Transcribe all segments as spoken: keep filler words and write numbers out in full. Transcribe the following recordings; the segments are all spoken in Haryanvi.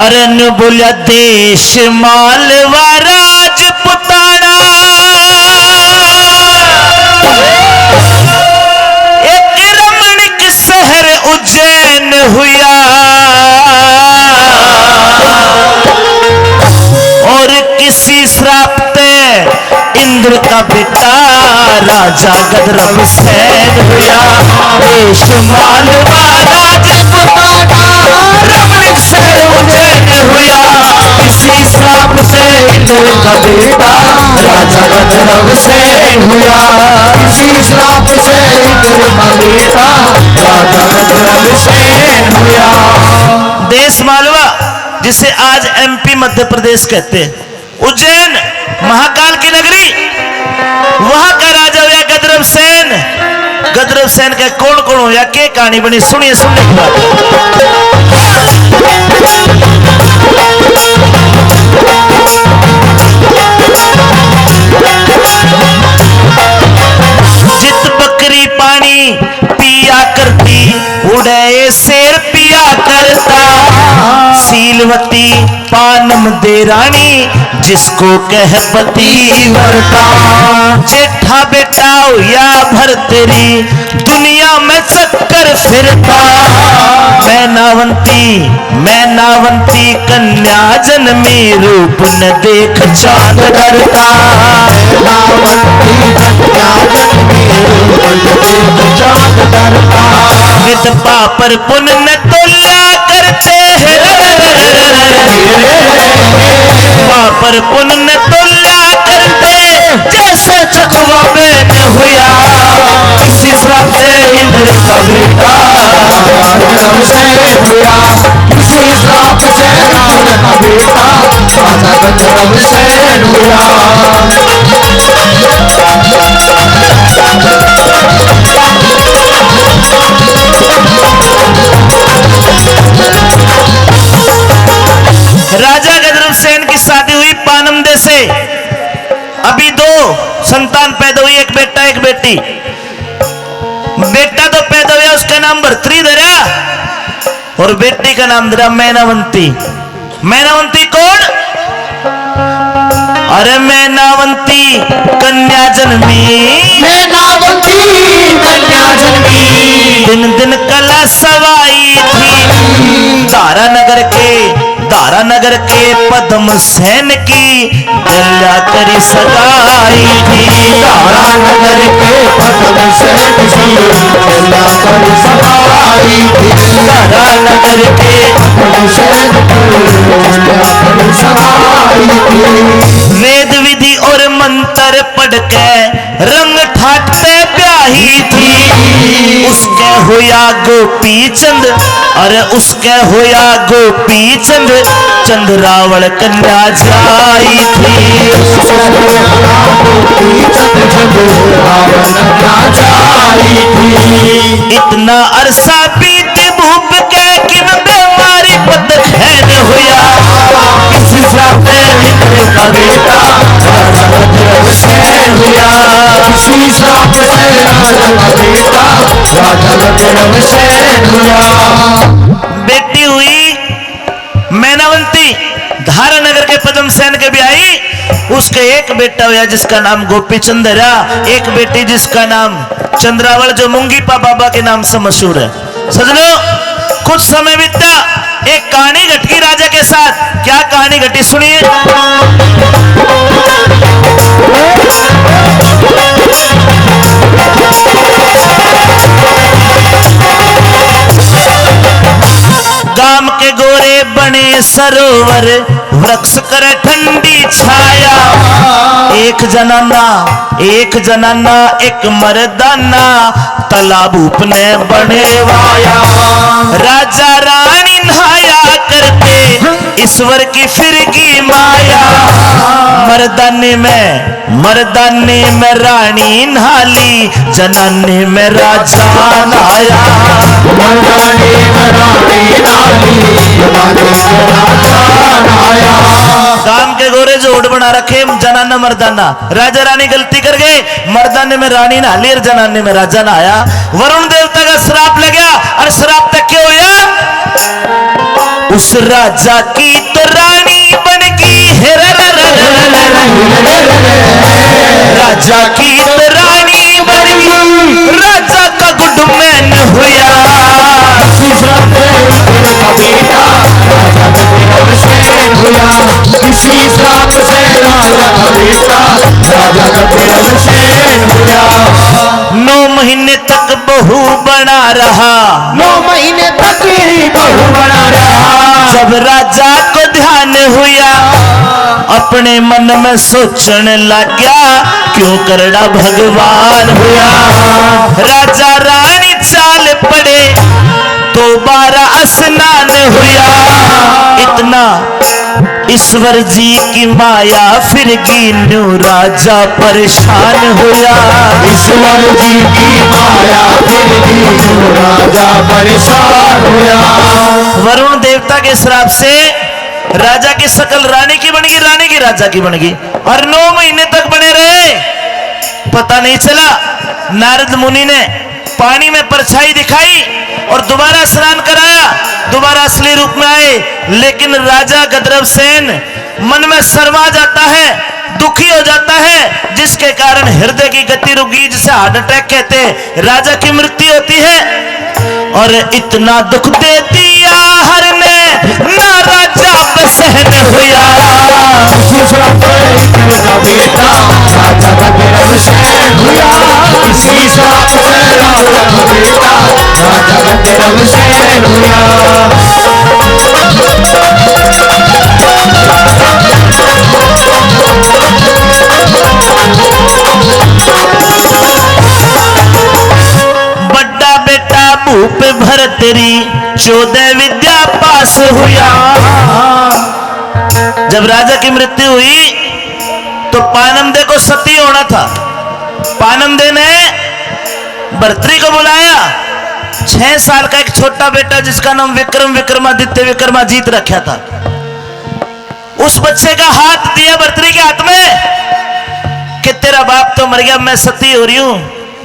अरे न बोल्या देश मालवा राजपुताना, एक रमणीक शहर उज्जैन हुआ। और किसी श्राप ते इंद्र का बेटा राजा गदरव सेन हुआ। देश मालवा राजपुताना, रमणीक शहर उज्जैन हुआ। किसी श्राप से इंद्र का बेटा राजा गदरव सेन हुआ। किसी श्राप से इंद्र का बेटा राजा गदरव सेन हुआ। देश मालवा, जिसे आज एमपी मध्य प्रदेश कहते हैं, उज्जैन महाकाल की नगरी, वहां का राजा हुआ गदरव सेन। गदरव सेन के कौन कौन होया, के कहानी बनी, सुनिए, सुनने की बात। जित बकरी पानी पिया करती, उड़े शेर पिया करता। शीलवती पानम दे रानी, जिसको कह पतिव्रता। जेठा बेटा या भर तेरी, दुनिया में चक्कर फिरता। मैनावंती, मैनावंती कन्या जन्मी, रूप न देख चांद डरता। मैनावंती कन्या जन्मी, रूप न देख चांद डरता। नित पाप और पुण्य न तोल्या करते हैं। पाप और पुण्य न तोल्या करते, जैसे चकवा बेन हुआ। किसी श्राप से इंद्र का बेटा राजा गदरव सेन हुआ। किसी श्राप से इंद्र का बेटा राजा गदरव सेन हुआ। राजा गदरव सेन की शादी हुई पानम दे से। अभी दो संतान पैदा हुई, एक बेटा, एक बेटी। बेटा तो पैदा हुआ, उसका नाम भरतरी धरा और बेटी का नाम धरा मैनावंती। मैनावंती कौन? अरे मैनावंती कन्या जन्मी। मैनावंती कन्या जन्मी। दिन दिन कला सवाई थी। धारा नगर के, धारा नगर के पद्म सेन की गल्या करी सगाई थी। धारा नगर के पद्म सेन की गल्या करी सगाई थी। धारा नगर के पद्म सेन की गल्या करी सगाई थी। वेद विधि और मंत्र पढ़ के रंग ठाट पे ब्याही थी। उसके होया गोपी चंद, अरे उसके होया गोपी चंद, चंद्रावल कन्या जाई थी। इतना अरसा बीत भूप के किम बेमारी पत खैन हुआ। किसी श्राप से इंद्र का बेटा राजा गदरव सेन हुआ। किसी श्राप से इंद्र का बेटा राजा गदरव सेन हुआ। बेटी हुई मैनावंती, धारा नगर के पद्म सेन के ब्याही। उसके एक बेटा होया जिसका नाम गोपी चंद है, एक बेटी जिसका नाम चंद्रावल, जो मुंगीपा बाबा के नाम से मशहूर है। सजनो, कुछ समय बीता, एक कहानी घटकी राजा के साथ। क्या कहानी घटी, सुनिए। गाम के गोरे बने सरोवर, वृक्ष करे ठंडी छाया। एक जनाना, एक जनाना, एक मर्दाना, तालाब उपने बनेवाया। राजा रानी नहाया करते, ईश्वर की फिरगी माया। मर्दाने में, मर्दाने में रानी नहाली, जनाने में राजा नहाया। मर्दाने में रानी नहाली, जनाने में राजा नहाया। गाम के गोरे जोड़ बना रखे, जनाना मर्दाना। राजा रानी गलती कर गए, मर्दाने में रानी नहाली और जनाने में राजा नहाया। वरुण देवता का श्राप लग गया, और श्राप तक क्यों होया? राजा की तो रानी बन गई, हे रे रे रे रे रे रे। राजा की तो रानी बन गई, राजा का गुडमैन हुआ। किसी श्राप से राजा का बेटा, राजा का बेटा हुआ। किसी श्राप से राजा का बेटा, राजा का बेटा हुआ। नौ महीने तक बहू बना रहा। नौ महीने तक ही बहू बना रहा। जब राजा को ध्यान हुआ, अपने मन में सोचण लाग्या, क्यों करड़ा भगवान हुआ। राजा रानी चाल पड़े, दोबारा स्नान हुआ। इतना ईश्वर जी की माया फिर गी, न्यू राजा परेशान हुआ। ईश्वर जी की माया फिर गी, न्यू राजा परेशान हुआ। वरुण देवता के श्राप से राजा की शकल रानी की बन गई, रानी की राजा की बन गई, और नौ महीने तक बने रहे, पता नहीं चला। नारद मुनि ने पानी में परछाई दिखाई और दोबारा स्नान कराया, दोबारा असली रूप में आए। लेकिन राजा गंधर्व सेन मन में शर्मा जाता है, दुखी हो जाता है, जिसके कारण हृदय की गति रुक गई, जिसे हार्ट अटैक कहते हैं, राजा की मृत्यु होती है। और इतना दुख दे दिया हर ने, ना राजा सहन हुआ। किसी श्राप से इंद्र का बेटा राजा का गंधर्व सेन हुआ। किसी श्राप से राजा का बेटा राजा का गंधर्व सेन हुआ। बड़ा बेटा भूप भरतरी चौदह विद्या पास हुआ। जब राजा की मृत्यु हुई तो पानमदे को सती होना था। पानमदे ने भरतरी को बुलाया। छह साल का एक छोटा बेटा जिसका नाम विक्रम, विक्रमादित्य, विक्रमाजीत रखा था, उस बच्चे का हाथ दिया भरतरी के हाथ में कि तेरा बाप तो मर गया, मैं सती हो रही हूं।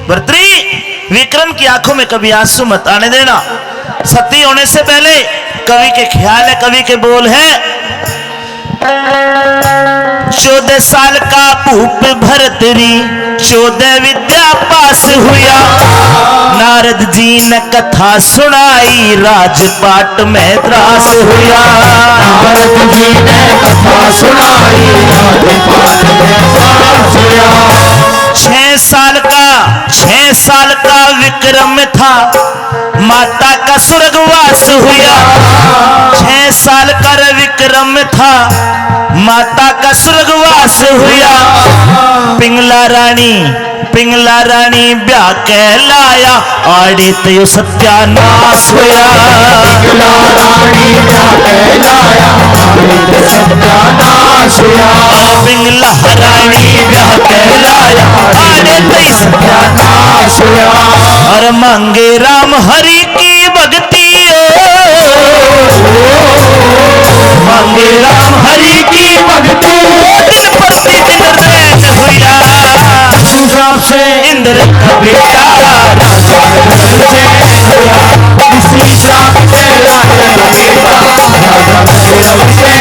भरतरी, विक्रम की आंखों में कभी आंसू मत आने देना। सती होने से पहले कवि के ख्याल है, कवि के बोल है। चौदह साल का भूप भरतरी, चौदह विद्या पास हुआ। नारद जी ने कथा सुनाई, राजपाट में त्रास हुआ। नारद जी ने कथा सुनाई, राजपाट में त्रास हुआ। छह साल का, छह साल का विक्रम था, माता का स्वर्गवास हुआ। छह साल का रे विक्रम था, माता का स्वर्गवास हुआ। पिंगला रानी, पिंगला रानी ब्याह के लाया, आड़े ते यो सत्यानाश हुआ। पिंगला रानी ब्याह के लाया, आड़े ते सत्यानाश हुआ। पिंगला रानी ब्याह के लाया, आड़े ते सत्यानाश हुआ। और मांगे राम हरि की भक्ति ओ, मांगे राम हरि की भक्ति, दिन प्रतिदिन रैन हुआ। तू राम से इंद्र का बेटा, राजा से हुआ। इसी श्राप से राजा का बेटा, राजा से